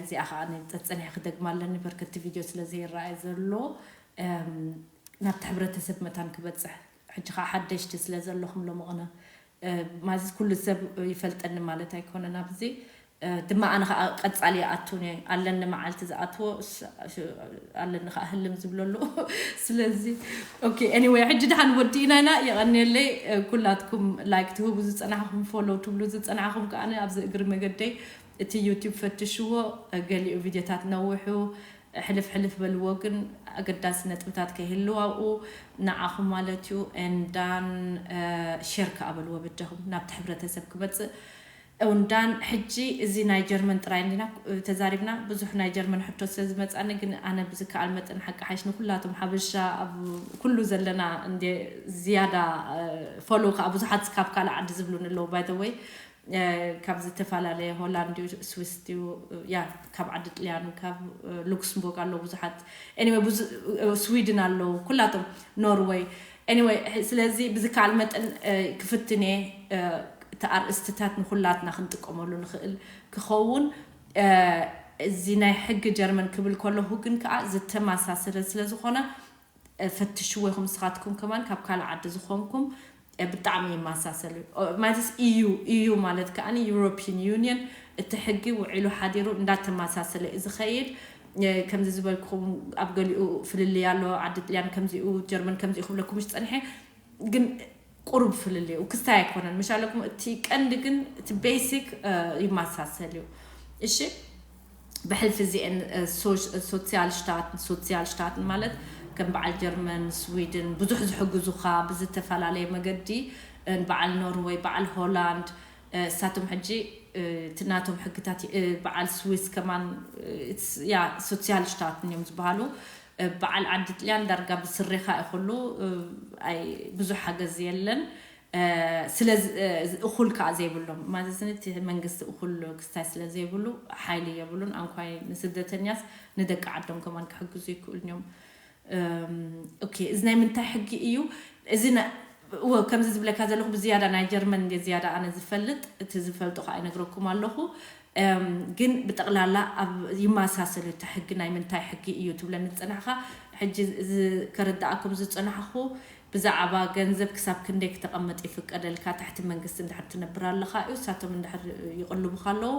እዚኣ ከዓ ጸጸኒሐ ክደግማ ኣለኒ በርከቲ ቪድዮ ስለ ዘይረኣየ ዘሎ ናብቲ ሕብረተሰብ መታን ክበፅሕ ሕጂ ከዓ ሓደሽቲ ስለ ዘለኹም ሎምቕነ ማዚ ኩሉ ሰብ ይፈልጠኒ ማለት ኣይኮነን ኣብዚ ድማ ኣነ ከዓ ቀፃሊ ይኣትውን እየ ኣለኒ መዓልቲ ዝኣትዎ ኣለኒ ከዓ ህልም ዝብለሉ ስለዚ okay anyway ሕጂ ድሓን ወዲእና ኢና የቐንየለይ ኩላትኩም like ትህቡ ዝፀናሕኹም follow ትብሉ ዝፀናሕኹም ከዓ ኣብዚ እግሪ መገደይ እቲ ዩቲብ ፈትሽዎ ገሊኡ ቪድዮታት ነውሑ ሕልፍ ሕልፍ በልዎ ግን ኣገዳሲ ነጥብታት ከይህልው ኣብኡ ንዓኹም ማለት እዩ and then share ከዓ በልዎ በጃኹም ናብቲ ሕብረተሰብ ክመፅእ እውንዳን ሕጂ እዚ ናይ ጀርመን ጥራይ እንዲና ተዛሪብና። ብዙሕ ናይ ጀርመን ሕቶ ስለ ዝመጻኒ ግን ኣነ ብዝከኣል መጠን ሓቂ ሓይሽ ንኩላቶም ሓበሻ ኣብ ኩሉ ዘለና እንደ ዝያዳ ፎሎ ከዓ ብዙሓት ካብ ካልእ ዓዲ ዝብሉን ኣለዉ። By the way ካብ ዝተፈላለየ ሆላንድ ዩ፣ ስዊስ ዩ፣ ያ ካብ ዓዲ ጥልያን፣ ካብ ሉክስምቦርግ ኣለዉ ብዙሓት፣ anyway ብዙ ስዊድን ኣለዉ ኩላቶም፣ ኖርወይ። Anyway ስለዚ ብዝከኣል መጠን ክፍትን እየ እቲ ኣርእስትታት ንኩላትና ክንጥቀመሉ ንኽእል ክኸውን። እዚ ናይ ሕጊ ጀርመን ክብል ከለኹ ግን ከዓ ዝተመሳሰለ ስለ ዝኾነ ፈትሽዎ ኢኹም ንስኻትኩም ከማን ካብ ካልእ ዓዲ ዝኾንኩም። ብጣዕሚ ይመሳሰል እዩ። ማለትስ ኢዩ ኢዩ ማለት ከዓ ዩሮፒን ዩኒየን እቲ ሕጊ ውዒሉ ሓዲሩ እንዳተመሳሰለ እዩ ዝኸይድ። ከምዚ ዝበልኩም ኣብ ገሊኡ ፍልልይ ኣሎ። ዓዲ ጥልያን ከምዚኡ፣ ጀርመን ከምዚኡ ክብለኩም ምሽ ፀንሐ ግን ቁሩብ ፍልልዩ ክስታይ ኣይኮነን ምሻለኩም። እቲ ቀንዲ ግን እቲ ቤሲክ ይመሳሰል እዩ። እሺ ብሕልፊ እዚአን ሶሲያል ሽታትን፣ ሶሲያል ሽታትን ማለት ከም በዓል ጀርመን፣ ስዊድን ብዙሕ ዝሕግዙኻ ብዝተፈላለየ መገዲ፣ በዓል ኖርወይ፣ በዓል ሆላንድ፣ እሳቶም ሕጂ እቲ ናቶም ሕግታት፣ በዓል ስዊስ ከማን ያ ሶሲያል ሽታትን እዮም ዝበሃሉ። በዓል ዓዲ ጥልያን ዳርጋ ብስሬኻ እዩ ኩሉ፣ ኣይ ብዙሕ ሓገዝ የለን። ስለ እኹል ከዓ ዘይብሎም ማለት እቲ መንግስቲ እኹል ክስታይ ስለ ዘይብሉ ሓይሊ የብሉን። ኣንኳይ ንስደተኛስ ንደቂ ዓዶም ከማን ክሕግዙ ይክእሉን እዮም። ኦኬ እዚ ናይ ምንታይ ሕጊ እዩ? እዚ እወ ከምዚ ዝብለካ ዘለኹ ብዝያዳ ናይ ጀርመን እንደ ዝያዳ ኣነ ዝፈልጥ፣ እቲ ዝፈልጦ ከዓ ይነግረኩም ኣለኹ። ግን ብጠቕላላ ኣብ ይመሳሰል እዩ። እቲ ሕጊ ናይ ምንታይ ሕጊ እዩ ትብለኒ ዝፀናሕኻ? ሕጂ ከረዳኣኩም ዝፀናሕኹ ብዛዕባ ገንዘብ ክሳብ ክንደይ ክተቐመጥ ይፍቀደልካ ትሕቲ መንግስቲ እንድሕር ትነብር ኣለኻ እዩ። እሳቶም እንድሕር ይቕልቡኻ ኣለዉ።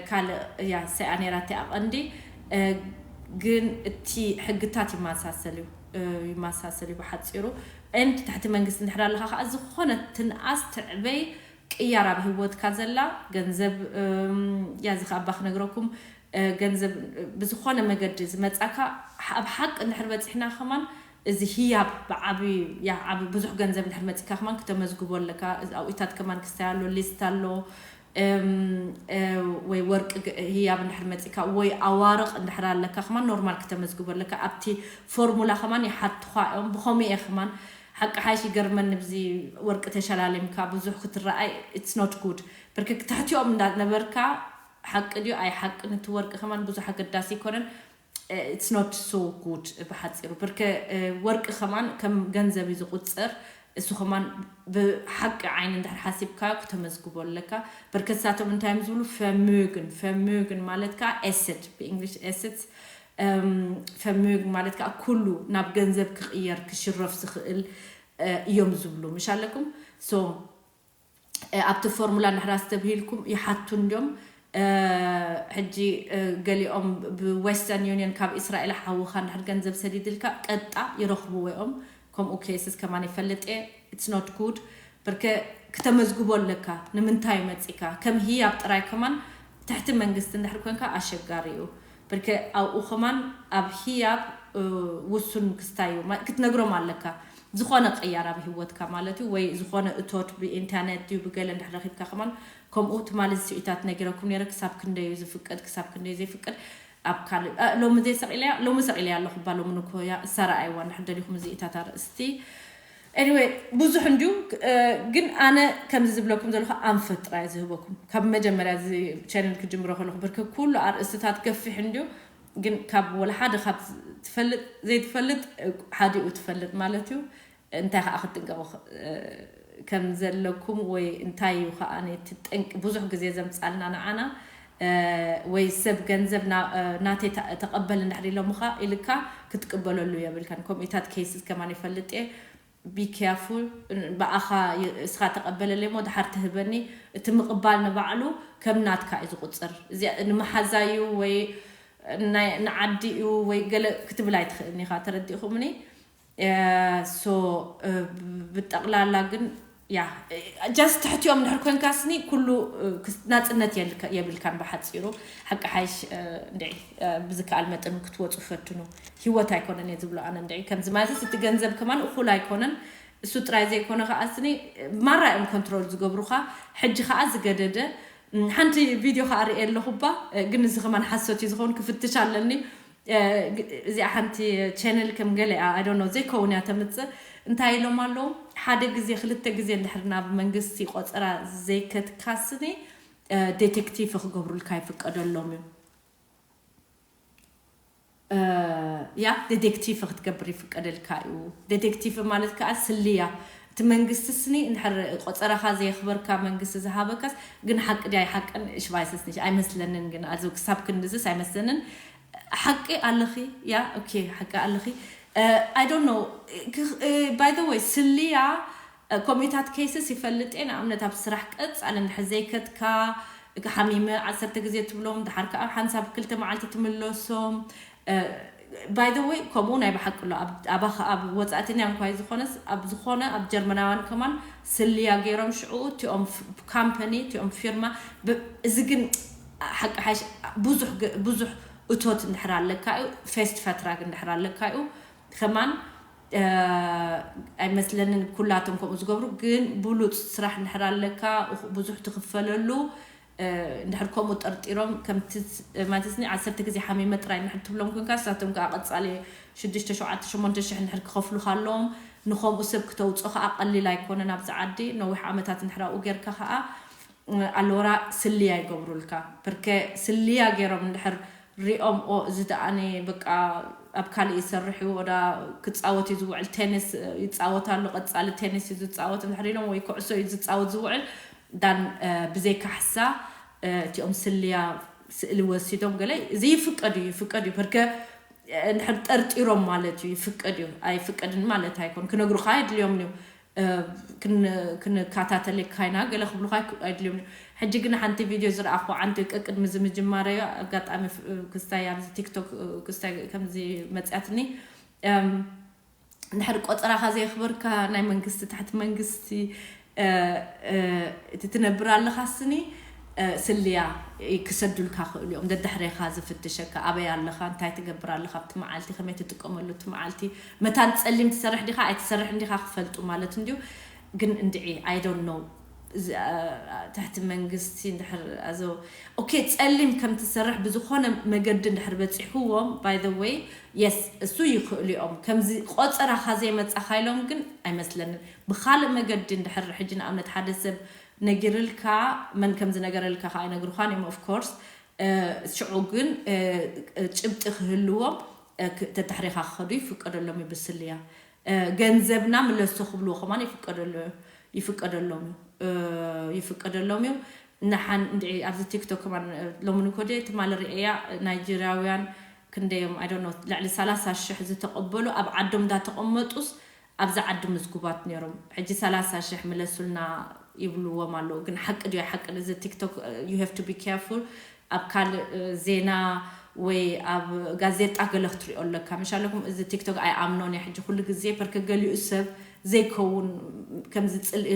ካልእ እያ ሰኣ ነይራ እቲኣ ቀንዲ። ግን እቲ ሕግታት ይመሳሰል እዩ፣ ይመሳሰል እዩ ብሓፂሩ። And ትሕቲ መንግስቲ እንድሕር ኣለኻ ከዓ ዝኾነ ትንኣስ ትዕበይ ቅያር ኣብ ህይወትካ ዘላ ገንዘብ፣ ያዚ ከዓ ኣባ ክነግረኩም፣ ገንዘብ ብዝኾነ መገዲ ዝመፃካ ኣብ ሓቂ እንድሕር በፂሕና ከማን እዚ ህያብ ብዓቢ ያ ዓቢ ብዙሕ ገንዘብ እንድሕር መፂካ ከማን ክተመዝግቦ ኣለካ። ኣውኢታት ከማን ክስታይ ኣሎ፣ ሊስት ኣሎ፣ ወይ ወርቂ ህያብ እንድሕር መፂካ ወይ ኣዋርቕ እንድሕር ኣለካ ከማን ኖርማል ክተመዝግቦ ኣለካ። ኣብቲ ፎርሙላ ከማን ይሓትኳ እዮም። ብኸምኡ እየ ከማን ሓቂ ሓይሽ ይገርመኒ ብዚ ወርቂ ተሸላሊምካ ብዙሕ ክትረኣይ it's not good። ብርክ ክትሕትኦም እንዳነበርካ ሓቂ ድዩ ኣይ ሓቂ ንቲ ወርቂ ከማን ብዙሕ ኣገዳሲ ይኮነን። It's not so good። ብሓፂሩ ብርከ ወርቂ ከማን ከም ገንዘብ እዩ ዝቁፅር። እሱ ከማን ብሓቂ ዓይኒ እንድሕር ሓሲብካ ክተመዝግቦ ኣለካ። በርከሳቶም እንታይ እዮም ዝብሉ? ፈምግን ፈምግን ማለት ከዓ ኤሰት ብእንግሊሽ ኤሰት ፈምግ ማለት ከዓ ኩሉ ናብ ገንዘብ ክቕየር ክሽረፍ ዝኽእል እዮም ዝብሉ ምሽ ኣለኩም። So ኣብቲ ፎርሙላ እንድሕር ኣስተብሂልኩም ይሓቱ እንዲዮም። ሕጂ ገሊኦም ብዌስተርን ዩኒየን ካብ እስራኤል ሓውኻ እንድሕር ገንዘብ ሰዲድልካ ቀጣ ይረኽብዎ እዮም። ከምኡ ኬስስ ከማን ይፈልጥ እየ። It's not good። ብርከ ክተመዝግቦ ኣለካ። ንምንታይ መፂካ ከም ህያብ ጥራይ ከማን ትሕቲ መንግስቲ እንድሕር ኮንካ ኣሸጋሪ እዩ። ብርከ ኣብኡ ከማን ኣብ ህያብ ውሱን ክስታይ እዩ ክትነግሮም ኣለካ። ዝኾነ ቅያር ኣብ ህይወትካ ማለት እዩ ወይ ዝኾነ እቶት ብኢንተርኔት ድዩ ብገለ እንድሕር ረኺብካ ከማን ከምኡ ትማሊ ዝስኢታት ነጊረኩም ነይረ። ክሳብ ክንደይ እዩ ዝፍቀድ ክሳብ ክንደይ ዘይፍቀድ ኣብ ካልእ ሎሚ ዘይሰቂለያ ሎሚ ሰቂለያ ኣለኹ ባ ሎሚ ንኮያ እሳ ረኣይዋ እንድሕር ደሊኹም ዝኢታት ኣርእስቲ። Anyway ብዙሕ እንድዩ። ግን ኣነ ከምዚ ዝብለኩም ዘለኹ ኣንፈት ጥራይ ዝህበኩም ካብ መጀመርያ እዚ ቻነል ክጅምሮ ከለኹ ብርክ ኩሉ ኣርእስትታት ገፊሕ እንድዩ። ግን ካብ ወላ ሓደ ካብ ትፈልጥ ዘይትፈልጥ ሓዲኡ ትፈልጥ ማለት እዩ። እንታይ ከዓ ክትጥንቀቑ ከም ዘለኩም ወይ እንታይ እዩ ከዓ እቲ ጠንቂ ብዙሕ ግዜ ዘምፃልና ንዓና ወይ ሰብ ገንዘብ ናተይ ተቐበል እንድሕር ኢሎምኻ ኢልካ ክትቅበለሉ የብልካን። ከምኡታት ኬስስ ከማን ይፈልጥ እየ። Be careful ብኣኻ እስኻ ተቐበለለይ ሞ ድሓር ትህበኒ። እቲ ምቕባል ንባዕሉ ከም ናትካ እዩ ዝቁፅር። እዚ ንመሓዛ እዩ ወይ ንዓዲ እዩ ወይ ገለ ክትብል ኣይትኽእልን ኢኻ። ተረዲእኹምኒ? So ብጠቕላላ ግን ያ just ትሕቲኦም እንድሕር ኮንካ ስኒ ኩሉ ናፅነት የብልካን። ብሓፂሩ ሓቂ ሓይሽ እንድዒ ብዝከኣል መጠን ክትወፁ ፈትኑ። ህይወት ኣይኮነን እየ ዝብሎ ኣነ እንድዒ ከምዚ ማለት እቲ ገንዘብ ከማን እኹል ኣይኮነን። እሱ ጥራይ ዘይኮነ ከዓስኒ ማራ እዮም ኮንትሮል ዝገብሩኻ። ሕጂ ከዓ ዝገደደ ሓንቲ ቪድዮ ከዓ ርኤ ኣለኹ ባ፣ ግን እዚ ከማን ሓሶት እዩ ዝኸውን፣ ክፍትሽ ኣለኒ። እዚኣ ሓንቲ ቻነል ከም ገለ እያ፣ I don't know፣ ዘይከውን እያ ተምፅእ። እንታይ ኢሎም ኣለዉ? ሓደ ግዜ ክልተ ግዜ እንድሕር ናብ መንግስቲ ቆፀራ ዘይከትካስኒ ዴቴክቲቭ ክገብሩልካ ይፍቀደሎም እዩ። ያ ዴቴክቲቭ ክትገብር ይፍቀደልካ እዩ። ዴቴክቲቭ ማለት ከዓ ስልያ። እቲ መንግስቲ ስኒ እንድሕር ቆፀራኻ ዘየኽበርካ መንግስቲ ዝሃበካስ ግን ሓቂ ድያ ኣይሓቅን ሽባይሰስኒ ኣይመስለንን። ግን ኣዚ ክሳብ ክንድዝስ ኣይመስለንን። ሓቂ ኣለኺ። ያ ኦኬ፣ ሓቂ ኣለኺ። I don't know። By the way፣ ስልያ ኮሚታት ኬስስ ይፈልጥ እየ። ንኣብነት ኣብ ስራሕ ቀፃሊ እንድሕር ዘይከድካ፣ ሓሚመ ዓሰርተ ግዜ ትብሎም፣ ድሓር ከዓ ሓንሳብ ክልተ መዓልቲ ትምለሶም። By the way፣ ከምኡ ናይ ብሓቂ ኣሎ። ኣብ ወፃእተኛ እንኳ ዝኾነስ ኣብ ዝኾነ ኣብ ጀርመናውያን ከማን ስልያ ገይሮም ሽዑ እቲኦም ካምፓኒ እቲኦም ፊርማ። እዚ ግን ሓቂ ሓሽ ብዙሕ ብዙሕ እቶት እንድሕር ኣለካ እዩ፣ ፌስት ፈትራግ እንድሕር ኣለካ እዩ ከማን ኣይመስለንን ኩላቶም ከምኡ ዝገብሩ። ግን ብሉፅ ስራሕ እንድሕር ኣለካ ብዙሕ ትኽፈለሉ እንድሕር ከምኡ ጠርጢሮም ከምቲ ማለትኒ ዓሰርተ ግዜ ሓሚመ ጥራይ እንድሕር ትብሎም ኮንካ ንሳቶም ከዓ ቀፃሊ ሽዱሽተ ሸውዓተ ሸሞንተ ሽሕ እንድሕር ክኸፍሉካ ኣለዎም። ንኸምኡ ሰብ ክተውፅኦ ከዓ ቀሊል ኣይኮነን ኣብዚ ዓዲ ነዊሕ ዓመታት እንድሕር ኣብኡ ጌርካ ከዓ ኣለወራ ስልያ ይገብሩልካ። ብርከ ስልያ ገይሮም እንድሕር ሪኦም ኦ እዚ ደኣኒ በቃ ኣብ ካልእ ይሰርሕ እዩ ወዳ ክፃወት እዩ ዝውዕል ቴኒስ ይፃወት ኣሎ ቀፃሊ ቴኒስ እዩ ዝፃወት እንድሕር ኢሎም ወይ ኩዕሶ እዩ ዝፃወት ዝውዕል ዳን ብዘይ ካሕሳ እቲኦም ስልያ ስእሊ ወሲዶም ገለ እዚ ይፍቀድ እዩ ይፍቀድ እዩ በርከ እንድሕር ጠርጢሮም ማለት እዩ ይፍቀድ እዩ ኣይፍቀድን ማለት ኣይኮን ክነግሩካ የድልዮም እዩ ክንከታተለካ ኢና ገለ ክብሉካ ኣይድልዮም። ሕጂ ግን ሓንቲ ቪድዮ ዝረኣኹ ዓንቲ ቅድሚ እዚ ምጅማረዮ ኣጋጣሚ ክስታይ ኣብዚ ቲክቶክ ክስታይ ከምዚ መፅያትኒ እንድሕር ቆፀራካ ዘየኽበርካ ናይ መንግስቲ ትሕቲ መንግስቲ እቲ ትነብር ኣለካ ስኒ ስልያ ክሰዱልካ ክእሉ እዮም ደድሕሬካ ዝፍትሸካ ኣበይ ኣለካ እንታይ ትገብር ኣለካ ኣብቲ መዓልቲ ከመይ ትጥቀመሉ እቲ መዓልቲ መታን ፀሊም ትሰርሕ ዲካ ኣይትሰርሕ እንዲካ ክፈልጡ ማለት እንዲዩ ግን እንድዒ I don't know ትሕቲ መንግስቲ እንድሕር ኣዘው okay ፀሊም ከም ትሰርሕ ብዝኾነ መገዲ እንድሕር በፂሕዎም by the way yes እሱ ይኽእሉ እዮም ከምዚ ቆፀራካ ዘይመፃካ ኢሎም ግን ኣይመስለንን ብካልእ መገዲ እንድሕር ሕጂ ንኣብነት ሓደ ሰብ ነጊርልካ መን ከም ዝነገረልካ ከዓ ኣይነግርኳን እዮም of course ሽዑ ግን ጭብጢ ክህልዎም ተድሕሬካ ክኸዱ ይፍቀደሎም እዩ ብስልያ ገንዘብና ምለሶ ክብልዎ ከማን ይፍቀደሎም እዩ ይፍቀደሎም እዩ ንሓን እንድዒ ኣብዚ ቲክቶክ ከማን ሎሚ ንኮደ ትማሊ ርእያ ናይጀርያውያን ክንደዮም I don't know ልዕሊ ሰላሳ ሽሕ ዝተቐበሉ ኣብ ዓዶም እንዳተቐመጡስ ኣብዛ ዓዲ ምዝጉባት ነይሮም ሕጂ ሰላሳ ሽሕ ምለሱልና ይብልዎም ኣለዉ ግን ሓቂ ድዮ ሓቂ እዚ ቲክቶክ you have to be careful ኣብ ካልእ ዜና ወይ ኣብ ጋዜጣ ገለ ክትሪኦ ኣለካ መሻለኩም እዚ ቲክቶክ ኣይኣምኖን እየ ሕጂ ኩሉ ግዜ ፐርከ ገሊኡ ሰብ ዘይከውን ከምዚ ፅልኢ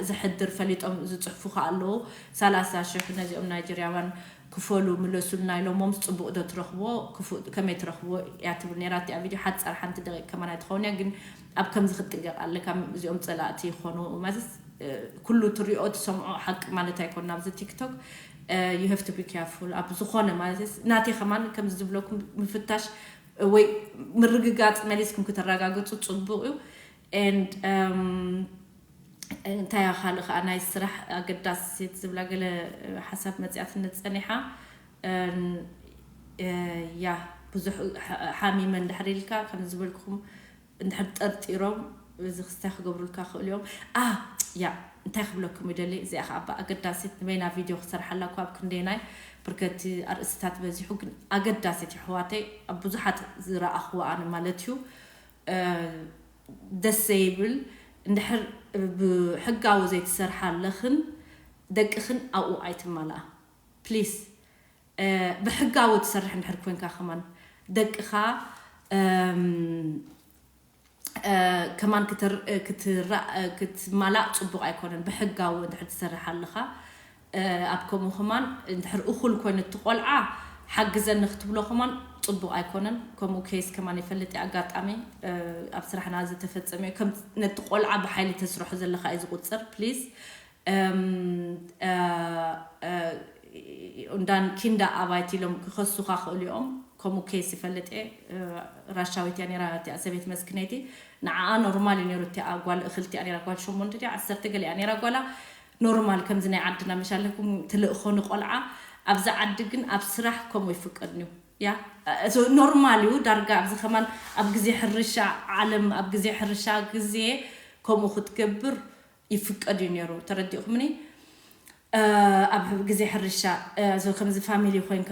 ዘሕድር ፈሊጦም ዝፅሕፉ ከ ኣለዉ ሰላሳ ሽሕ ነዚኦም ናይጀርያውያን ክፈሉ ምለሱልና ኢሎሞምስ ፅቡቕ ዶ ትረኽቦ ከመይ ትረኽቦ እያ ትብል ነራ እቲኣ ቪድዮ ሓፃር ሓንቲ ደቂቅ ከማን ኣይትኸውን እያ ግን ኣብ ከምዚ ክትጥንቀቕ ኣለካ እዚኦም ፀላእቲ ይኾኑ ማለት ኩሉ ትሪኦ ትሰምዖ ሓቂ ማለት ኣይኮን ኣብዚ ቲክቶክ you have to be careful ኣብ ዝኾነ ማለት ናተይ ከማን ከምዚ ዝብለኩም ምፍታሽ ወይ ምርግጋፅ መሊስኩም ክተረጋግፁ ፅቡቅ እዩ and እንታይ ካልእ ከዓ ናይ ስራሕ ኣገዳሲት ዝብላ ገለ ሓሳብ መፅያትነት ፀኒሓ ያ ብዙሕ ሓሚመ እንድሕር ኢልካ ከም ዝበልኩም እንድሕር ጠርጢሮም እዚ ክስታይ ክገብሩልካ ክእሉ እዮም ያ እንታይ ክብለኩም ይደሊ እዚኣ ከዓ ኣባ ኣገዳሲት ንበይና ቪድዮ ክሰርሓላ እኳ ኣብ ክንደይናይ ብርከቲ ኣርእስታት በዚሑ ግን ኣገዳሲት ይሕዋተይ ኣብ ብዙሓት ዝረኣኽዎ ኣነ ማለት እዩ ደስ ዘይብል እንድሕር ብሕጋዊ ዘይትሰርሓ ኣለኽን ደቅኽን ኣብኡ ኣይትማልኣ ፕሊስ ብሕጋዊ ትሰርሕ እንድሕር ኮንካ ከማን ደቅኻ ከማን ክትማላእ ፅቡቅ ኣይኮነን ብሕጋዊ እንድሕር ትሰርሕ ኣለኻ ኣብ ከምኡ ከማን እንድሕር እኩል ኮይኑ እቲ ቆልዓ ሓግዘኒ ክትብሎ ከማን ጽቡቕ ኣይኮነን። ከምኡ ኬስ ከማን ይፈልጥ እየ። ኣጋጣሚ ኣብ ስራሕና ዝተፈጸመ እዩ። ከም ነቲ ቆልዓ ብሓይሊ ተስርሖ ዘለኻ እዩ ዝቑጸር። ፕሊዝ እንዳን ኪንዳ ኣባይቲ ኢሎም ክኸሱኻ ክእሉ እዮም። ከምኡ ኬስ ይፈልጥ እየ። ራሻዊት እያ ነይራ እቲኣ ሰበይቲ መስክነይቲ። ንዓኣ ኖርማል እዩ ነይሩ። እቲኣ ጓል እኽልቲ እያ ነይራ፣ ጓል ሸሞንተ ድያ ዓሰርተ ገለ እያ ነይራ ጓላ። ኖርማል ከምዚ ናይ ዓድና መሻለኩም ትልእኾ ንቆልዓ። ኣብዚ ዓዲ ግን ኣብ ስራሕ ከምኡ ይፍቀድ እዩ። ያ ኖርማል እዩ ዳርጋ። ኣብዚ ከማን ኣብ ግዜ ሕርሻ ዓለም ኣብ ግዜ ሕርሻ ግዜ ከምኡ ክትገብር ይፍቀድ እዩ ነይሩ። ተረዲእኩምኒ? ኣብ ግዜ ሕርሻ ከምዚ ፋሚሊ ኮይንካ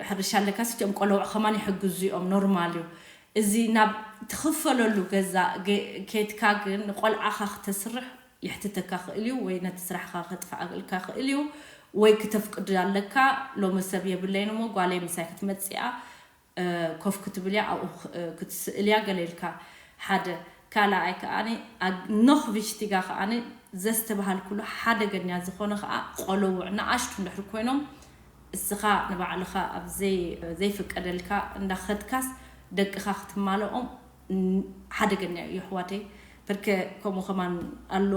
ሕርሻ ኣለካ ስቲኦም ቆለውዕ ከማን ይሕግዙ እዮም። ኖርማል እዩ። እዚ ናብ ትኽፈለሉ ገዛ ኬትካ ግን ንቆልዓኻ ክተስርሕ ይሕትተካ ክእል እዩ፣ ወይ ነቲ ስራሕኻ ከጥፍኣልካ ክእል እዩ፣ ወይ ክተፍቅድ ኣለካ። ሎሚ ሰብ የብለይን እሞ ጓለይ ምሳይ ክትመፅኣ ኮፍ ክትብል እያ፣ ኣብኡ ክትስእል እያ ገለ ኢልካ ሓደ። ካልኣይ ከኣ ኖኽ ቪሽቲጋ ከኣ ዘስተባሃልኩሉ ሓደገኛ ዝኾነ ከኣ ቆለውዕ ንኣሽቱ እንድሕር ኮይኖም እስኻ ንባዕልኻ ኣብ ዘይፍቀደልካ እንዳኸድካስ ደቅኻ ክትማልኦም ሓደገኛ እዩ ኣሕዋተይ። በርከ ከምኡ ከማን ኣሎ።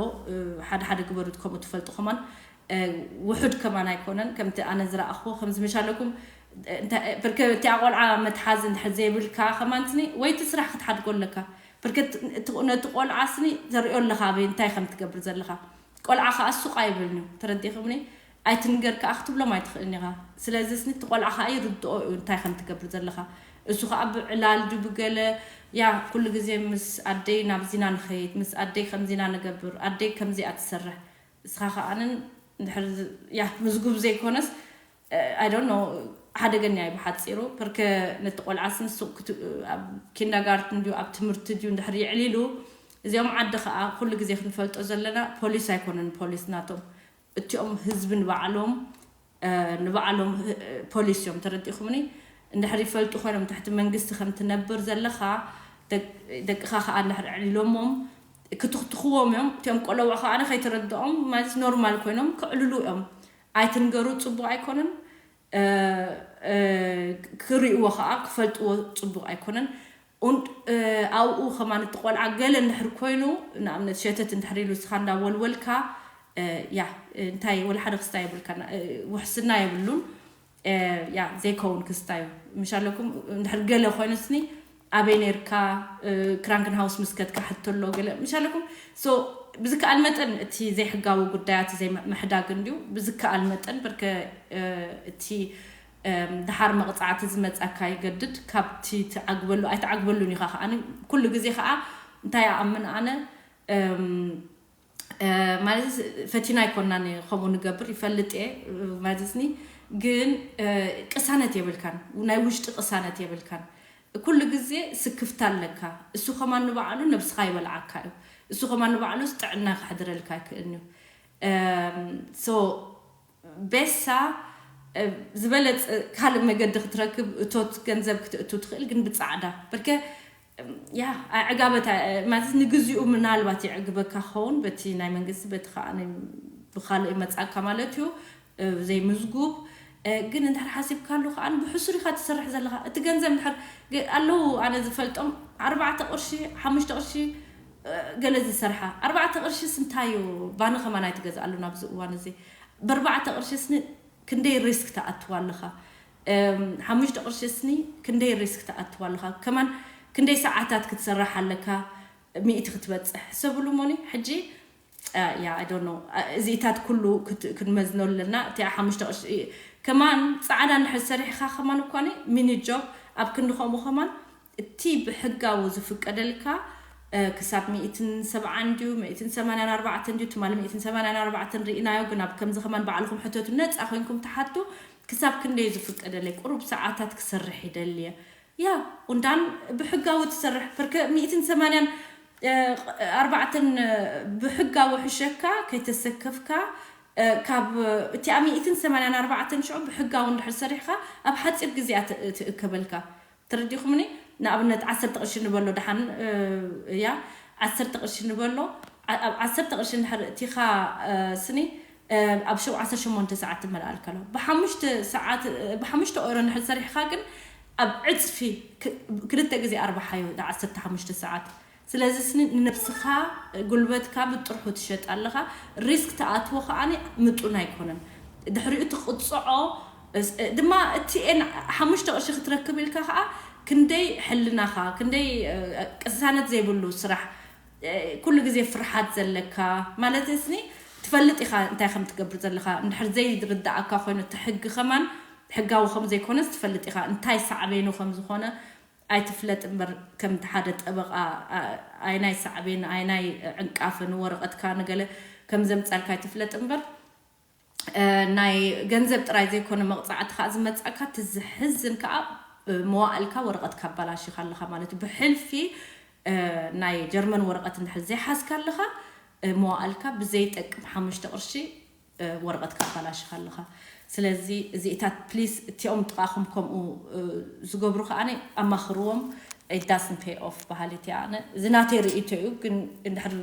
ሓደ ሓደ ግበሩት ከምኡ ትፈልጡ ከማን ውሑድ ከማን ኣይኮነን። ከምቲ ኣነ ዝረኣኽዎ ከምዚ ምሻለኩም በርከ እቲኣ ቆልዓ መትሓዚ እንድሕር ዘይብልካ ከማን ስኒ ወይ እቲ ስራሕ ክትሓድጎ ኣለካ። በርከ ነቲ ቆልዓ ስኒ ተርእዮ ኣለኻ ኣበይ እንታይ ከም ትገብር ዘለኻ። ቆልዓ ከዓ ሱቕ ኣይብልን እዩ። ተረዲእክምኒ? ኣይትንገር ከዓ ክትብሎም ኣይትኽእልን ኢኻ። ስለዚ ስኒ እቲ ቆልዓ ከዓ ይርድኦ እዩ እንታይ ከም ትገብር ዘለኻ። እሱ ከዓ ብዕላል ድዩ ብገለ ያ ኩሉ ግዜ ምስ ኣደይ ናብዚና ንኸይድ፣ ምስ ኣደይ ከምዚና ንገብር፣ ኣደይ ከምዚኣ ትሰርሕ። እስኻ ከዓንን እንድሕር ያ ምዝጉብ ዘይኮነስ ኣይ ዶንት ኖ ሓደገኛ እዩ ብሓፂሩ። ፐርከ ነቲ ቆልዓ ስንሱቅ ኣብ ኪንዳጋርትን ድዩ ኣብ ትምህርቲ ድዩ እንድሕር ይዕሊሉ እዚኦም ዓዲ ከዓ ኩሉ ግዜ ክንፈልጦ ዘለና ፖሊስ ኣይኮነን። ፖሊስ ናቶም እቲኦም ህዝቢ ንባዕሎም ንባዕሎም ፖሊስ እዮም። ተረዲእኩምኒ? እንድሕር ይፈልጡ ኮይኖም ትሕቲ መንግስቲ ከም ትነብር ዘለኻ ደቅኻ ከዓ እንድሕር ዕሊሎሞም ክትኽትኽዎም እዮም። እቲኦም ቆለውዕ ከዓ ከይተረድኦም ማለት ኖርማል ኮይኖም ክዕልሉ እዮም። ኣይትንገሩ፣ ፅቡቅ ኣይኮነን። ክርእይዎ ከዓ ክፈልጥዎ ፅቡቅ ኣይኮነን። ኣብኡ ከማን እቲ ቆልዓ ገለ እንድሕር ኮይኑ ንኣብነት ሸተት እንድሕር ኢሉ እስኻ እንዳወልወልካ ያ እንታይ ወላ ሓደ ክስታ የብልካ፣ ውሕስና የብሉን። ያ ዘይከውን ክስታ እዩ። ምሻለኩም እንድሕር ገለ ኮይኑስኒ ኣበይ ነርካ ክራንክን ሃውስ ምስከትካ ሕቶ ኣሎ ገለ ምሻለኩም። ብዝከኣል መጠን እቲ ዘይሕጋዊ ጉዳያት ዘይምሕዳግ እንድዩ። ብዝከኣል መጠን በርከ እቲ ድሓር መቕፃዕቲ ዝመፃካ ይገድድ። ካብቲ ትዓግበሉ ኣይትዓግበሉን ኢኻ ከዓ። ኩሉ ግዜ ከዓ እንታይ ኣኣምን ኣነ ማለት ፈቲና ኣይኮናን ከምኡ ንገብር ይፈልጥ እየ። ማለትኒ ግን ቅሳነት የብልካን፣ ናይ ውሽጢ ቅሳነት የብልካን። ኩሉ ግዜ ስክፍታ ኣለካ። እሱ ከማን ንባዕሉ ነብስኻ ይበልዓካ እዩ። እሱ ከማን ንባዕሉስ ጥዕና ክሕድረልካ ኣይክእልን እዩ። ቤሳ ዝበለፀ ካልእ መገዲ ክትረክብ እቶት ገንዘብ ክትእቱ ትኽእል፣ ግን ብፃዕዳ በርከ ያ ኣዕጋበት ማለት ንግዚኡ ምናልባት የዕግበካ ክኸውን በቲ ናይ መንግስቲ በቲ ከዓ ብካልእ ይመፃካ ማለት እዩ። ዘይምዝጉብ ግን እንድሕር ሓሲብካሉ ከዓ ብሕሱር ኢካ ትሰርሕ ዘለካ። እቲ ገንዘብ እንድሕር ኣለዉ ኣነ ዝፈልጦም ኣርባዕተ ቅርሺ ሓሙሽተ ቅርሺ ገለ ዝሰርሓ ኣርባዕተ ቅርሺ ስንታዩ ባኒ ከማን ኣይትገዝኣሉ ናብዚ እዋን እዚ ብኣርባዕተ ቅርሺ ስኒ ክንደይ ሪስክ ትኣትዋ ኣለኻ? ሓሙሽተ ቅርሺ ስኒ ክንደይ ሪስክ ትኣትዋ ኣለኻ? ከማን ክንደይ ሰዓታት ክትሰርሕ ኣለካ? ሚእቲ ክትበፅሕ ሕሰብሉ ሞኒ ሕጂ ያ ኣይ ዶንት ኖ እዚኢታት ኩሉ ክንመዝኖ ኣለና። እቲ ሓሙሽተ ቅርሺ ከማን ፃዕዳ እንድሕር ሰሪሕካ ከማን እኳ ሚኒ ጆብ ኣብ ክንዲ ከምኡ ከማን እቲ ብሕጋዊ ዝፍቀደልካ ክሳብ ሚእትን ሰብዓን ድዩ ሚእትን ሰማንያን ኣርባዕተን ድዩ ትማሊ ሚእትን ሰማንያን ኣርባዕተን ርኢናዮ። ግን ኣብ ከምዚ ከማን ባዕልኹም ሕተቱ ነፃ ኮይንኩም ትሓቱ። ክሳብ ክንደይ ዝፍቀደለይ ቁሩብ ሰዓታት ክሰርሕ ይደልየ። ያ ኡንዳን ብሕጋዊ ትሰርሕ ፐርከ ሚእትን ሰማንያን ኣርባዕተን ብሕጋዊ ሕሸካ ከይተሰከፍካ ካብ እቲኣ ሚእትን ሰማንያን ኣርባዕተን ሽዑ ብሕጋዊ እንድሕር ሰሪሕካ ኣብ ሓፂር ግዜኣ ትእከበልካ። ተረዲኹምኒ? ንኣብነት ዓሰርተ ቅርሺ ንበሎ ደሓን እያ ዓሰርተ ቅርሺ ንበሎ። ኣብ ዓሰርተ ቅርሺ እንድሕር እቲኻ ስኒ ኣብ ሸው ዓሰርተ ሸሞንተ ሰዓት ትመልኣልካ ኣሎ። ብሓሙሽተ ሰዓት ብሓሙሽተ ኦሮ እንድሕር ሰሪሕካ ግን ኣብ ዕፅፊ ክልተ ግዜ ኣርባሓዮ ዓሰርተ ሓሙሽተ ሰዓት። ስለዚ ስኒ ንነብስኻ ጉልበትካ ብጥርሑ ትሸጥ ኣለኻ። ሪስክ ተኣትዎ ከዓኒ ምጡን ኣይኮነን። ድሕሪኡ ትቕፅዖ ድማ እቲ ኤን ሓሙሽተ ቅርሺ ክትረክብ ኢልካ ከዓ ክንደይ ሕልናኻ ክንደይ ቅሳነት ዘይብሉ ስራሕ ኩሉ ግዜ ፍርሓት ዘለካ ማለት ስኒ ትፈልጥ ኢኻ እንታይ ከም ትገብር ዘለካ። እንድሕር ዘይርዳእካ ኮይኑ እቲ ሕጊ ከማን ሕጋዊ ከም ዘይኮነስ ትፈልጥ ኢኻ። እንታይ ሳዕቤኑ ከም ዝኾነ ኣይትፍለጥ እምበር ከም ሓደ ጠበቃ ኣይናይ ሳዕቤን ኣይናይ ዕንቃፍን ወረቐትካ ንገለ ከም ዘምጻልካ ኣይትፍለጥ እምበር ናይ ገንዘብ ጥራይ ዘይኮነ መቕፃዕቲ ከዓ ዝመፃእካ እቲ ዝሕዝን ከዓ መዋእልካ ወረቐትካ ኣባላሽካ ኣለካ ማለት እዩ። ብሕልፊ ናይ ጀርመን ወረቐት እንድሕር ዘይሓዝካ ኣለካ መዋእልካ ብዘይጠቅም ሓሙሽተ ቅርሺ ወረቐትካ ኣባላሽካ ኣለካ። ስለዚ እዚኢታት ፕሊስ እቲኦም ጥቃኹም ከምኡ ዝገብሩ ከዓ ኣማኽርዎም። ዳስን ፔይ ኦፍ ባህሊት እያ። እዚ ናተይ ርእይቶ እዩ፣ ግን እንድሕር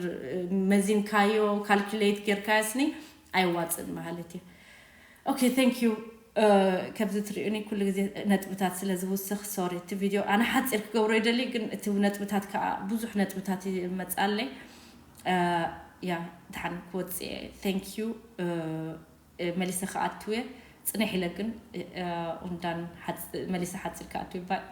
መዚንካዮ ካልኩሌት ጌርካዮ ስኒ ኣይዋፅን ማለት እዩ። ኦኬ፣ thank you። ከምዚ ትሪኡኒ ኩሉ ግዜ ነጥብታት ስለ ዝውስኽ ሶሪ፣ እቲ ቪድዮ ኣነ ሓፂር ክገብሮ ይደሊ፣ ግን እቲ ነጥብታት ከዓ ብዙሕ ነጥብታት ይመፃለይ። ያ ድሓን ክወፅእ። Thank you። መሊሰ ክኣትው እየ። ፅንሕ ኢለ ግን እንዳን መሊሰ ሓፂር ክኣትው ይባል።